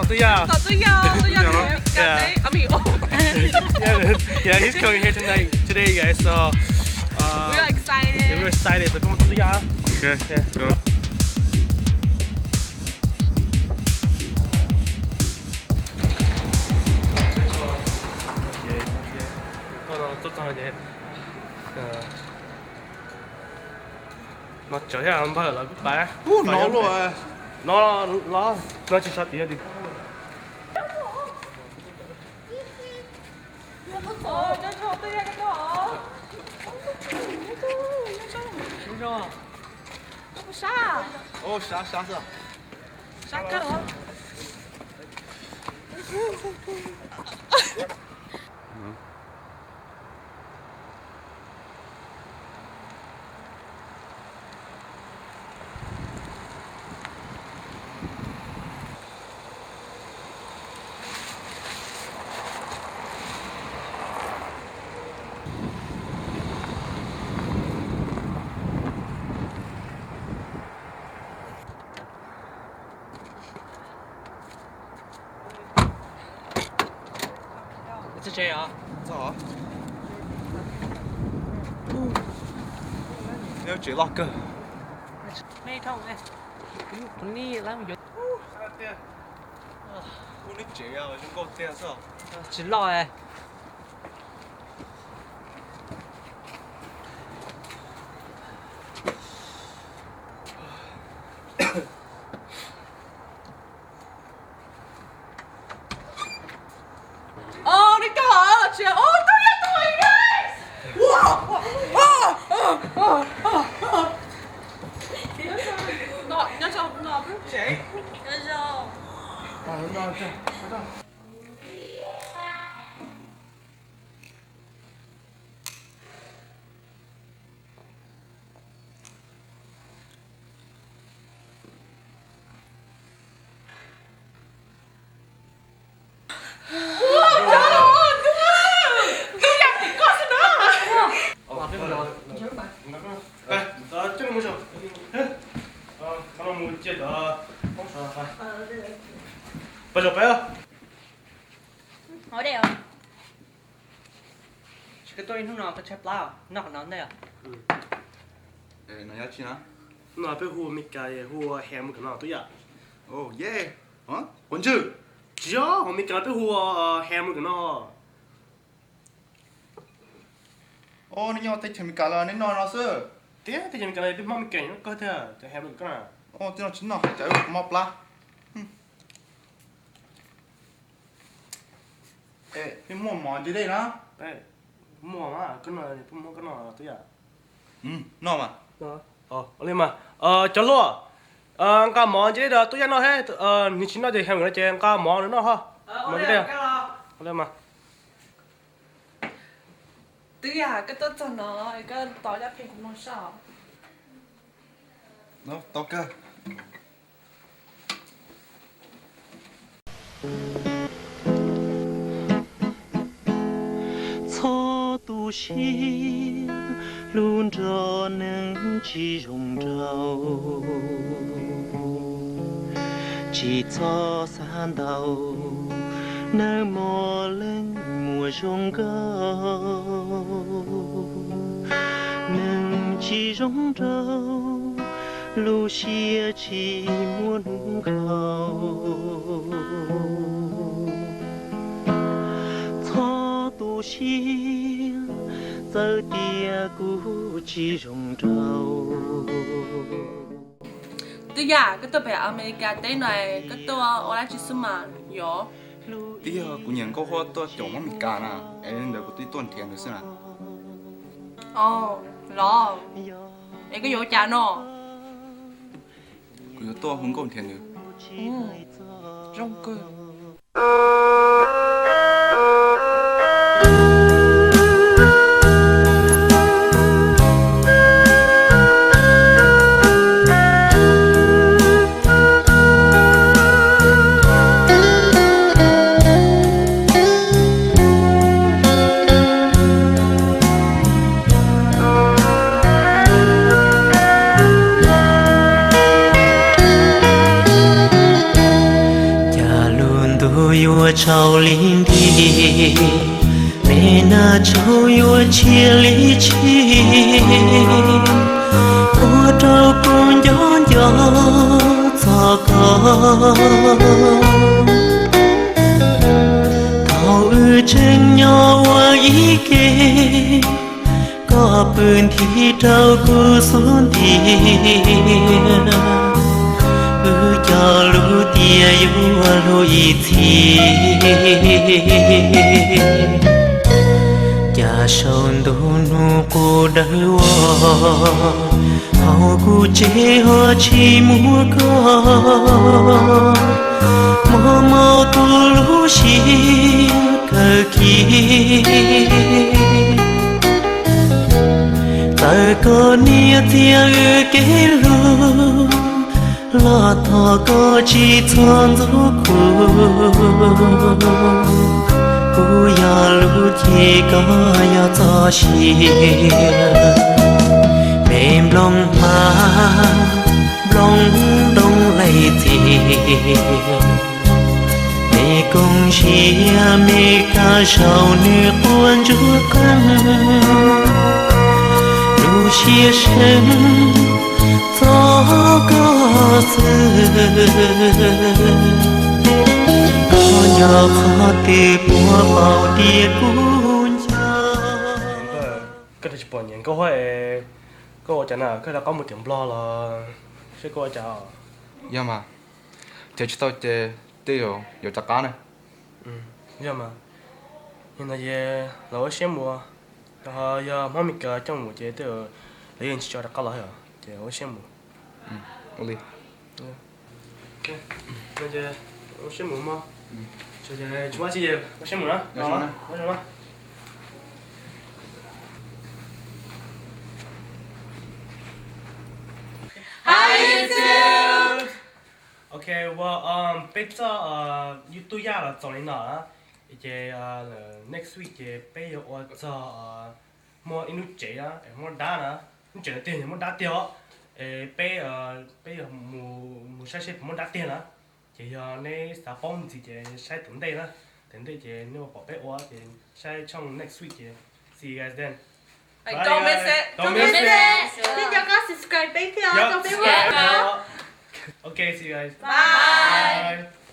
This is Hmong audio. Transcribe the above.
Tub Yaj. Tub Yaj, Tub Yaj. Yeah. Yeah, he's coming here tonight, today, guys. So, uh, we're excited. We're excited. So come on, Tub Yaj. Okay. Yeah. Go. No tsav thiab npawg los kuj pab. No los, no tsis sab tid. Txog tsev os. Txog. Neb tsev loj kawg. Ub, neb tsev zoo nkauj tiag xwb. Tsis loj. Pab zaum peb. Tsis koj tuaj ib hnub no koj tshaib plab, noj qhov no ntej. No yog tsi no? No peb hu Meskas hu hamburger no Tub Yaj. Oh yeah. Quav ntswg. Tsis yog, hauv Meskas peb hu hamburger no. Os, neb nyob teb chaws Amelikas los neb noj no xwb? Tiag, teb chaws Amelikas no peb Hmoob Amelikas nyob kawg thiab, cov hamburger no. Os, tej no tsis noj, cov mob plab. Peb muaj mov ntse dej na. Muaj mas, koj noj, peb muab koj noj Tub Yaj. Noj mas. Ua li mas, cov hluas, nqa mov ntse dej rau Tub Yaj noj thiab, nws tsis noj ces hamburger no ces nqa mov nws noj ho. Mov ntse dej. Twb yog koj tuaj txog no, koj tos ib pliag kuv mloog saib. Tau kawg. Txhob tu siab, hlub nrog neeg tsis zoo nraug. Tsis txhob xav ntau, nawb mog, leej muam zoo nkauj. Neeg tsis zoo nraug, lub siab tsis muaj hnub nkaus. Txhob tu siab, txawm tias kuv tsis zoo nraug. Twb yog koj tuaj pem Amelikas teb no, koj tuaj ua dab tsi xwb mas yog? Twb yog kuv nyiam Nkauj Huab tuaj caum Hmoob Amelikas na, es li ntawd kuv twb tuaj nrhiav nws xwb na. Los, es koj yuav ua cas no? Kuv yuav tuaj hu nkauj nrhiav nws. Zoo kawg. Cas lub Tau li nti, me nag tsaug yuav tshia li tshis, ua rau kuv nco nco txog koj. Thaum wb tseem nyob ua ib ke, koj pw nthi rau kuv xub ntiag, wb cog lus tias yuav hlub ib txhis. Cas saum ntuj hnub qub dawb vog, hauv kuv tsev ho tsis muaj koj, mob mob tus lub siab kawg kiag. Txawm koj niam txiag wb kev hlub, los thov koj tsis txhob ntxub kuv. Kuv yog lub cev, koj yog txoj sia. Me nplooj hmab, nplooj ntoo laij txias, me koog siab, me kab saum nws quaj ntsuag qees, lub siab seev txog koj xwb. Koj nco qhov twg puas paub tias kuv nco. Koj tsis pom niam nkauj huab es koj ua cas na, koj rov qab mus tim Nplog los seb koj ua cas? Yog mas, ces tsis tau ces tej zaum yuav rov qab na. Yog mas, yog no ces los ua siab mus, ho yog hmoob Mes Kas coj mus ces tej zaum lawv yeej tsis tso rov qab los thiab, ces ua siab mus. Ua li. Ua siab mus mog. Tsis muaj tsi ces ua siab mus na. Ok, ua peb txoj YouTube yaj los txaus li no na. Ces next week ces peb yuav ua txog muaj ib lub tsev na es muaj dab na. Lub tsev no tiag yog muaj dab tiag os. Es peb, peb yuav mus saib seb puas muaj dab tiag na. Ces yog neb xav paub ntxiv ces saib tom ntej na. Tom ntej ces neb ua pom peb ua ces saib tshooj next week ces see you guys then. Don't miss it. Don't miss it. Peb cov qab subscribe peb thiab, peb ua. Ok, see you guys. Bye.